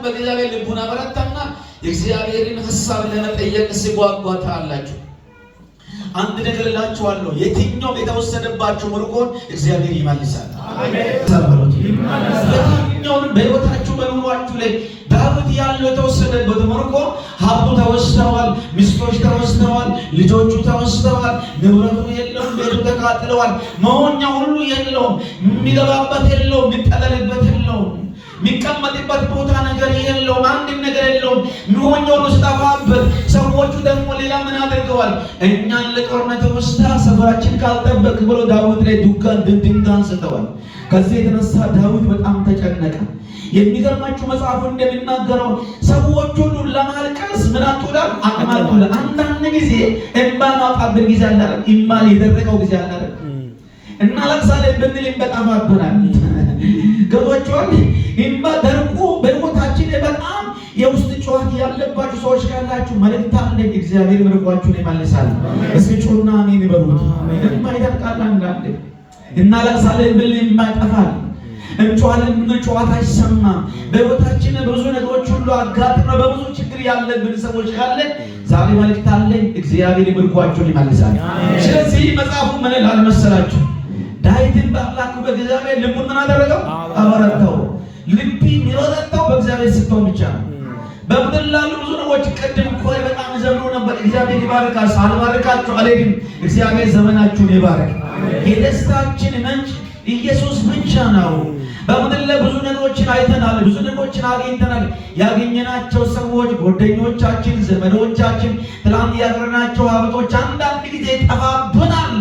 በእግዚአብሔር ልቡን አበረታና የእግዚአብሔርን ሐሳብ ለመጠየቅ ሲጓጓ ታያላችሁ። አንድ ነገር እላችኋለሁ፣ የትኛውም የተወሰደባችሁ ምርኮን እግዚአብሔር ይመልሳል። የትኛውንም በሕይወታችሁ በኑሯችሁ ላይ ዳዊት ያለው የተወሰደበት ምርኮ፣ ሀብቱ ተወስደዋል፣ ሚስቶች ተወስደዋል፣ ልጆቹ ተወስደዋል፣ ንብረቱ የለውም፣ ቤቱ ተቃጥለዋል፣ መሆኛ ሁሉ የለውም፣ የሚገባበት የለውም፣ የሚጠለልበት የለውም፣ የሚቀመጥበት ቦታ ነገር የለውም፣ አንድም ነገር የለውም። የሚሆኘው ሁሉ ሲጠፋበት ሰዎቹ ደግሞ ሌላ ምን አድርገዋል? እኛን ለጦርነት ወስዳ ሰፈራችን ካልጠበቅ ብሎ ዳዊት ላይ ዱካን ድንጋይ አንስተዋል። ከዚህ የተነሳ ዳዊት በጣም ተጨነቀ። የሚገርማችሁ መጽሐፉ እንደሚናገረው ሰዎች ሁሉ ለማልቀስ ምን አጡላል አቅም አጡላል። አንዳንድ ጊዜ እንባ ማውጣብን ጊዜ አለ አይደል? እንባ የደረቀው ጊዜ አለ አይደል? እናለቅሳለን ብንል ይጠፋብናል። ገብቷችኋል? እንባ ደርቆ በሕይወታችን በጣም የውስጥ ጨዋታ ያለባችሁ ሰዎች ካላችሁ መልእክት አለኝ። እግዚአብሔር ምርኳችሁን ይመልሳል። እስኪ ጩና አሜን ይበሉት። እንባ ይደርቃል። አንዳንዴ እናለቅሳለን ብንል እንባ ይጠፋል። እንጮኻለን ብንል ጨዋታ አይሰማም። በሕይወታችን ብዙ ነገሮች ሁሉ አጋጥመው በብዙ ችግር ያለብን ሰዎች ካለን ዛሬ መልእክት አለኝ። እግዚአብሔር ምርኳችሁን ይመልሳል። ስለዚህ መጽሐፉ ምን ይላል መሰላችሁ? ዳዊትን በአምላኩ በእግዚአብሔር ልቡን ምን አደረገው? አበረታው። ልብ የሚበረታው በእግዚአብሔር ስትሆን ብቻ ነው። በምድር ላሉ ብዙ ሰዎች ቅድም እኮ በጣም ዘምሮ ነበር። እግዚአብሔር ይባርካችሁ። ሳልባርካችሁ አልሄድም። እግዚአብሔር ዘመናችሁን ይባርክ። የደስታችን ምንጭ ኢየሱስ ብቻ ነው። በምድር ላይ ብዙ ነገሮችን አይተናል፣ ብዙ ነገሮችን አግኝተናል። ያገኘናቸው ሰዎች፣ ጓደኞቻችን፣ ዘመዶቻችን፣ ትላንት ያፈራናቸው ሀብቶች አንዳንድ ጊዜ ይጠፋብናል።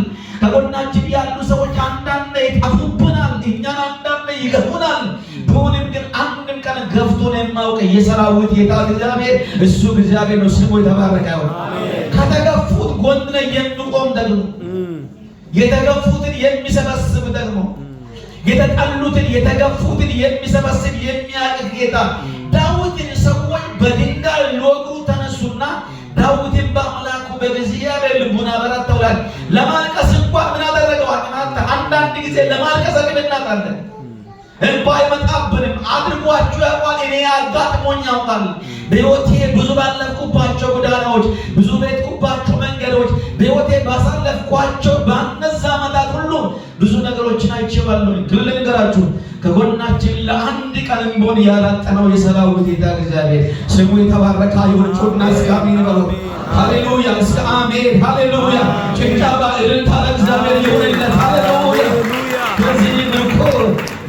ከጎናችን ያሉ ሰዎች አንዳንድ ይጠፉብናል፣ እኛን አንዳንድ ይገፉናል። ቢሆንም ግን አንድም ቀን ገፍቶን የማውቅ የሰራዊት ጌታ እግዚአብሔር እሱ እግዚአብሔር ነው። ስሙ የተባረከ ይሁን። ከተገፉት ጎን ላይ የሚቆም ደግሞ፣ የተገፉትን የሚሰበስብ ደግሞ፣ የተጠሉትን የተገፉትን የሚሰበስብ የሚያቅፍ ጌታ። ዳዊትን ሰዎች በድንጋይ ሊወግሩ ተነሱና ዳዊትን በአምላኩ በእግዚአብሔር ልቡን አበረታው ይላል። ለማልቀስ እንኳን ምን አደረገው? አቅናታ። አንዳንድ ጊዜ ለማልቀስ አቅም እናጣለን። እንባ አይመጣብንም። አድርጓችሁ ያውቃል? እኔ አጋጥሞኝ ያውቃል። በሕይወቴ ብዙ ባለፍኩባቸው ጎዳናዎች፣ ብዙ በሄድኩባቸው መንገዶች፣ በሕይወቴ ባሳለፍኳቸው በእነዛ ዓመታት ሁሉ ብዙ ነገሮችን አይቼዋለሁ። ግን ልንገራችሁ፣ ከጎናችን ለአንድ ቀንም ቢሆን ያላጠነው የሰራዊት ጌታ እግዚአብሔር ስሙ የተባረከ ይሁን። ጩና እስከ አሜን በሉ። ሃሌሉያ! እስከ አሜን፣ ሃሌሉያ! ጭብጨባ እልልታ ለእግዚአብሔር ይሁንለት። ሃሌሉያ! ከዚህ ምርኮ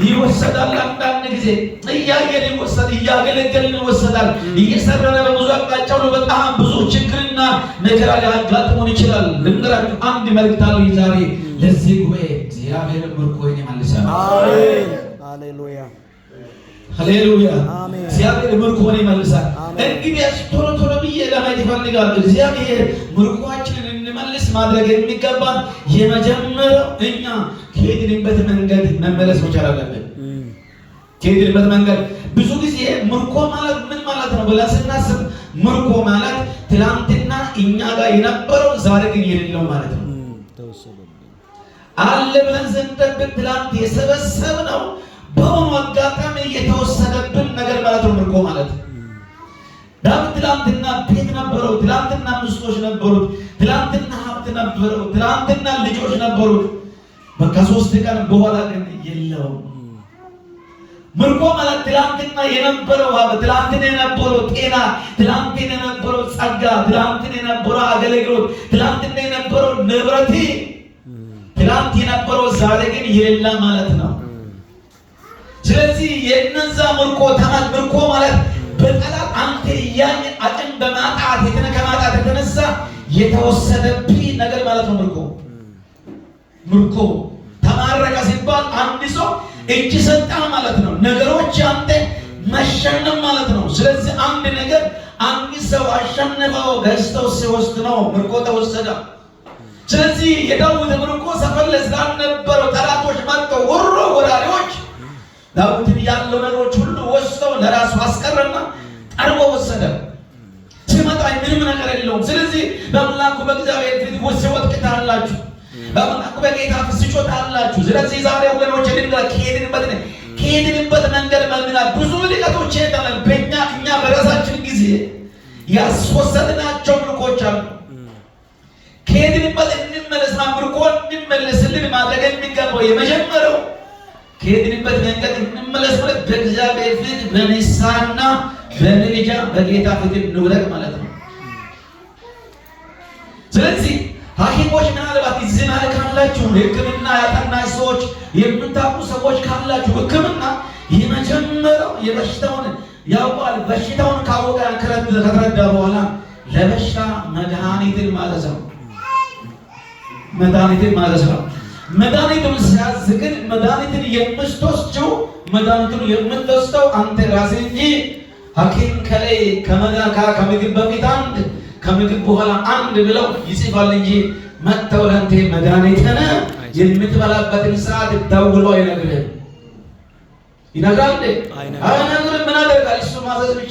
ይወሰዳል። አንዳንድ ጊዜ እያየን ይወሰድ፣ እያገለገልን ይወሰዳል። እየሰራን በብዙ አቅጣጫ ሁሉ በጣም ብዙ ችግርና መከራ ሊያጋጥሙን ይችላል። ልንገራችሁ፣ አንድ መልእክት አለኝ ዛሬ ለዚህ ጉባኤ። እግዚአብሔር ምርኮን ይመልሳል። አሜን። ሃሌሉያ። ሃሌሉያ። አሜን። እግዚአብሔር ምርኮን ይመልሳል። አሜን። እንግዲህ ቶሎ ቶሎ ብዬ ለማየት እፈልጋለሁ። እግዚአብሔር ምርኳችንን እንመልስ ማድረግ የሚገባን የመጀመሪያው እኛ ከሄድንበት መንገድ መመለስ መቻል አለብን። ከሄድንበት መንገድ። ብዙ ጊዜ ምርኮ ማለት ምን ማለት ነው ብለን ስናስብ ምርኮ ማለት ትላንትና እኛ ጋር የነበረው ዛሬ ግን የሌለው ማለት ነው። ተወሰደብኝ። አለ ብለን ስንጠብቅ ትላንት የሰበሰብነው በሆኑ አጋጣሚ የተወሰደብን ነገር ማለት ነው ምርኮ ማለት። ዳዊት ትላንትና ቤት ነበረው፣ ትላንትና ሚስቶች ነበሩት፣ ትላንትና ሀብት ነበረው፣ ትላንትና ልጆች ነበሩት። በቃ 3 ቀን በኋላ ግን የለውም። ምርኮ ማለት ትላንትና የነበረው ሀብት፣ ትላንትና የነበረው ጤና፣ ትላንትና የነበረው ጸጋ፣ ትላንትና የነበረው አገልግሎት፣ ትላንትና የነበረው ንብረት፣ ትላንት የነበረው ዛሬ ግን የሌለ ማለት ነው። ስለዚህ የነዛ ምርኮ ተማት ምርኮ ማለት በጠላት አንተ እያየ አቅም በማጣት ከማጣት የተነሳ የተወሰደብህ ነገር ማለት ነው። ምርኮ ተማረከ ሲባል አንድ ሰው እጅ ሰጣ ማለት ነው። ነገሮች አንተ መሸነፍ ማለት ነው። ስለዚህ አንድ ነገር አንድ ሰው አሸንፈው ገዝተው ሲወስድ ነው ምርኮ ተወሰደ። ስለዚህ የዳዊት ምርኮ ሰፈር ላይ ስላልነበረው ጠላቶች መጥተው ወሮ ወራሪዎች ዳዊትን ያለው ነገሮች ሁሉ ወስደው ለራሱ አስቀረና ጠርቦ ወሰደ። ሲመጣ ምንም ነገር የለውም። ስለዚህ በአምላኩ በእግዚአብሔር ፊት ሲወድቅ ታያላችሁ። በአምላኩ በጌታ ፊት ሲጮህ ታያላችሁ። ስለዚህ ዛሬ ወገኖች ልንገር፣ ከሄድንበት መንገድ መልምና ብዙ ልቀቶች ሄደናል። በእኛ ያስወሰድናቸው ምርኮች አሉ። ከሄድንበት እንመለስና ምርኮ እንመለስልን ማድረግ የሚገባው የመጀመሪያው ከሄድንበት መንገድ እንመለስ ማለት በእግዚአብሔር ፊት በንስሐና በምልጃ በጌታ ፊት እንውደቅ ማለት ነው። ስለዚህ ሐኪሞች ምናልባት እዚህ ማለት ካላችሁ፣ ሕክምና ያጠናች ሰዎች፣ የምታውቁ ሰዎች ካላችሁ፣ ሕክምና የመጀመሪያው የበሽታውን ያውቃል። በሽታውን ካወቀ፣ ከተረዳ በኋላ ለበሽታ መድኃኒትን ማዘዝ ነው። መድኃኒትን ማዘዝ ነው። መድኃኒቱን ሲያዝ ግን መድኃኒትን የምትወስጂው፣ መድኃኒቱን የምትወስደው አንተ ራስህ እንጂ ሐኪም ከላይ ከምግብ በፊት አንድ፣ ከምግብ በኋላ አንድ ብለው ይጽፋል እንጂ መጥተው ለአንተ መድኃኒትን የምትበላበትን ሰዓት ደውሎ አይነግርህም። ይነግራል እንዴ? አይነግርም። ምን አደርጋል? እሱ ማዘዝ ብቻ።